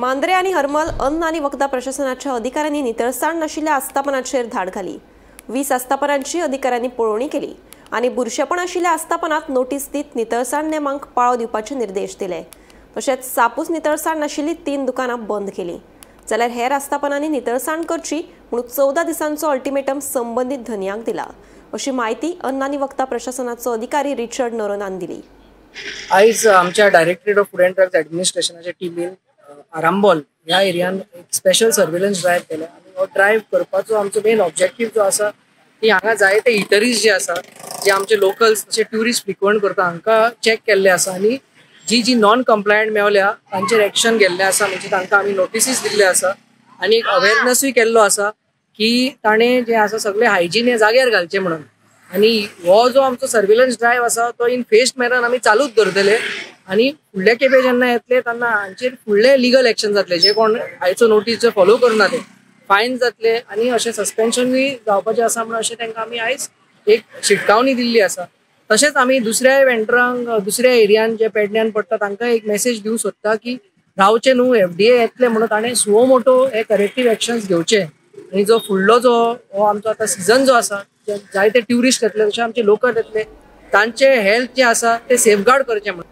मांद्रे आनी हरमल अन्न आनी वखदां प्रशासनाच्या अधिकाऱ्यांनी नितळसाण नाशिल्ल्या आस्थापनाचेर धाड घाली. 20 आस्थापनांची अधिकाऱ्यांनी पळोवणी केली आनी बुरशेपण आशिल्ल्या आस्थापनात नोटीस दीत नितळसाण नेमांक पाळो दिवपाचे निर्देश दिले. तशेंच सापूच नितळसाण नाशिल्ली 3 दुकानां बंद केली. जाल्यार हेर आस्थापनांनी नितळसाण करची म्हणून 14 दिसांचो अल्टिमेटम संबंदीत धनयांक दिला, अशी माहिती अन्न आनी वखदां प्रशासनाचो अधिकारी रिचर्ड नोरोनान दिली. आयज आमच्या directorate of food and drugs ॲडमिनिस्ट्रेशनाच्या टिमीन आरांबोल ह्या एरियान एक स्पेशल सर्वेलन्स ड्रायव्ह केल्या आनी हो ड्रायव्ह करपाचो आमचो मेन ऑब्जेक्टीव जो आसा की हांगा जायते इटरीज जे आसा, जे आमचे लोकल्स तशे ट्युरिस्ट फ्रिक्वंट करता, हांकां चॅक केल्ले आसा आनी जी जी नॉन कंप्लायंट मेवल्या तांचेर एक्शन गेल्ले आसा. म्हणजे तांकां आमी नोटिसीस दिल्ले आसा आनी एक अवेरनसूय केल्लो आसा की ताणें जें आसा सगळें हायजीन हे जाग्यार घालचें म्हणून. आनी हो जो आमचो सर्वेलन्स ड्रायव्ह आसा तो इन फेस्ड मॅनर आमी चालूच दवरतले आनी फुडले खेपे जेन्ना येतले तेन्ना हांचेर फुडले लिगल एक्शन जातले. जे कोण आयचो नोटीस जे फॉलो करना ते फायन जातले आनी अशें सस्पेन्शनूय जावपाचें आसा म्हणून अशें तांकां आमी आयज एक शिटकावणी दिल्ली आसा. तशेंच आमी दुसऱ्या वेंडरांक दुसऱ्या एरियान जे पेडण्यान पडटा तांकां एक मेसेज दिवंक सोदता की रावचें न्हू, एफडीए येतलें म्हणून ताणें सुओ मोटो हे करेक्टीव एक्शन्स घेवचे आनी जो फुडलो जो हो आमचो आतां सिजन जो आसा, जायते ट्युरिस्ट येतले तशें आमचे लोकल येतले, तांचे हेल्थ जे आसा ते सेफगार्ड करचें म्हणून.